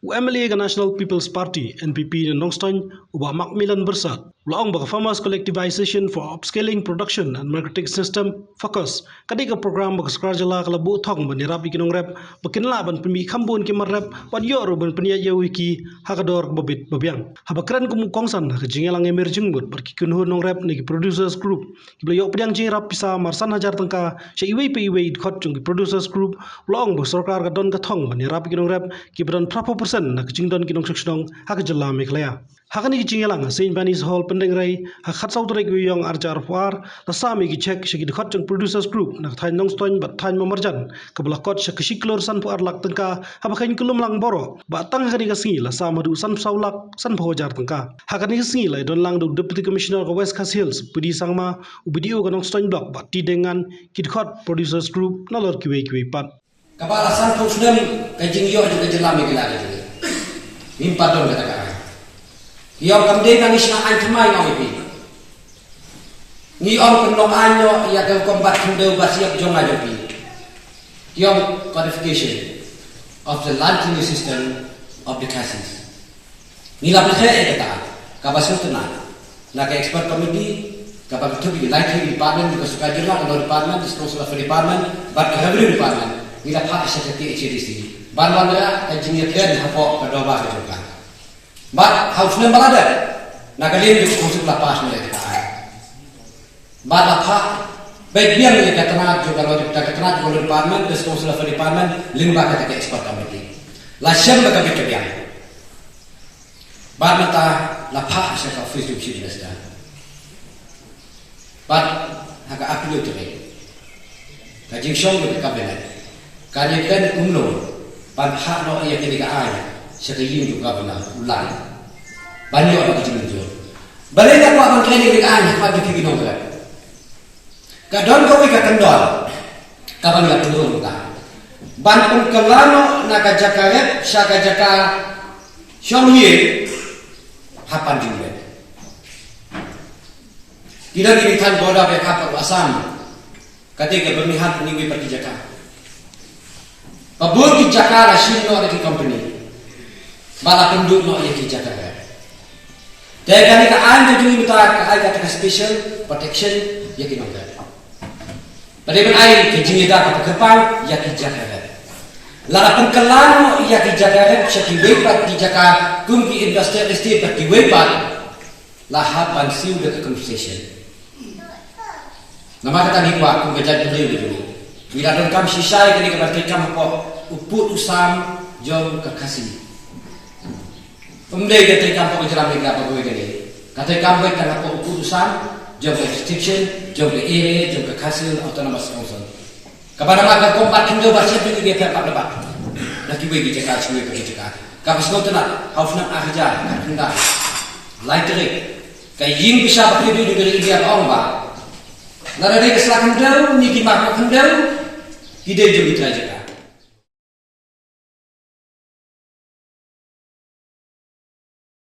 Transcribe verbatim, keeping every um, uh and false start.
U M L A ka National People's Party, N P P, na Nongstoiñ, u Bah Macmillan Byrsat, u la ong ba ka Farmers Collectivization for Upscaling Production and Marketing System, FACUS, ka dei ka program ba ka sorkar jylla ka la buh thong ban ïarap ïa ki nongrep ba kin lah ban pynmih kham bun ki mar rep, ban ïoh ruh ban pynïaid ïa ki ha ka dor ba bit ba biang. Haba kren kum u kongsan ha ka jingïalang ïa mir jingmut bad ki kynhun nongrep na ki producers group, kiba la ïoh pdiang jingïarap pisa mar san hajar tyngka sha iwei pa iwei i dkhot jong ki producers group, u la ong ba sorkar ka don ka thong ban ïarap ïa ki nongrep kiba don phra phew percent na ka jingdon ki nongshong shnong ha ka jylla Meghalaya. Ha kane ka jingïalang ha Saint Benny's Hall, Pyndengrei, ha ka khatsaw tarik Naiwieng arhajar arphew ar, la sam ïa ki cheque sha ki dkhot jong producers group na ka thaiñ Nongstoiñ bad thaiñ Mawmarjan, kaba la kot sha ka shi klur sanphew ar lak tyngka, haba ka jingkulmlang baroh ba tang ha kane ka sngi la sam haduh sanphew saw lak sanphew hajar tyngka. Ha kane ka sngi la ïadon lang da u Deputy Commissioner ka West Khasi Hills, P D Sangma, u B D O ka Nongstoiñ Block, Bah T. Deng Ngan, ki dkhot producers group, nalor kiwei kiwei pat. Kaba la sanphew snem ka jingïoh jong ka jylla Meghalaya ka jong ngi. Ngim pat don kata ka aiñ. Ïoh kam dei ba ngi shna aiñ thymmai, nga ong ïa phi. Ngi ong pynlong aiñ noh ïa ka rukom bat khyndew bat shyiap jong nga jong phi. Ïoh codification of the land tenure system of the Khasis. Ngi la pynkheiñ ïa kata, kaba sngewtynnat na ka expert committee kaba kynthup ïa ki lai tylli ki department, ka sorkar jylla, ka Law Department, Disposal Affair Department bad ka Revenue Department, ngi la phah sha ka K H A D C ban wanrah ka jingïakren hapoh ka dorbar ka jong ka. Bad ha u snem ba la dep, na ka liang jong ka Council la pass noh ïa kata. Bad la phah beit biang ïa ka tnat jong ka Law, ka tnat jong ka Law Department, Disposal Affair Department, lyngba kata ka expert committee. La shem da ka beit ka biang. Bad mynta la phah sha ka office jong u Chief Minister. Bad ha ka arphew tarik ka jingshong jong ka cabinet kan ïakren kumno ban phah noh ïa kane ka aiñ sha ka ïing jong u Governor, u Lai, ban ïoh noh ka jingmynjur. Balei nga kwah ban kren ïa kane ka aiñ ha khmat jong phi ki nongrep? Ka don kawei ka kyndon kaba ngi la pynrung mynta, ban pynkylla noh na ka jaka rep sha ka jaka shong ïing ha Panjim West. Ki don kine ki thaiñ border ba ïakha bad u Assam, kata ka Byrnihat, ngi wei pat ki jaka. Ba bun ki jaka la shim noh da ki company ba la pynduh noh ïa ki jaka rep. Te kane ka aiñ ka jong ngi mynta ka ai kata ka special protection ïa ki nongrep. Ba dei ban ai ka jingïada kaba kyrpang ïa ki jaka rep. Lada pynkylla noh ïa ki jaka rep sha kiwei pat ki jaka kum ki industrial estate bad kiwei pat, la hap ban siew da ka compensation. Namar kata ngi kwah kum ka jaitbynriew ka jong ngi, ngi la donkam shisha ïa kane ka ban treikam hapoh u pud u sam jong ka Khasi. Ym dei ka treikam hapoh ka jylla Meghalaya baroh kane. Ka treikam beit tang hapoh u pud u sam jong ka jurisdiction jong ka area jong ka Khasi Hills Autonomous Council. Kaba namar ka rukom bat khyndew bat shyiap jong ngi, ngi phet bad bad na kiwei ki jaka sha kiwei ki jaka. Kaba sngewtynnat, ha u snem ar hajar khatkhyndai, lai tarik, ka ïing bishar ba khadduh jong ka ri India ka ong ba lada dei ka sla khyndew ne ki mar khyndew, ki dei jong ki trai jaka.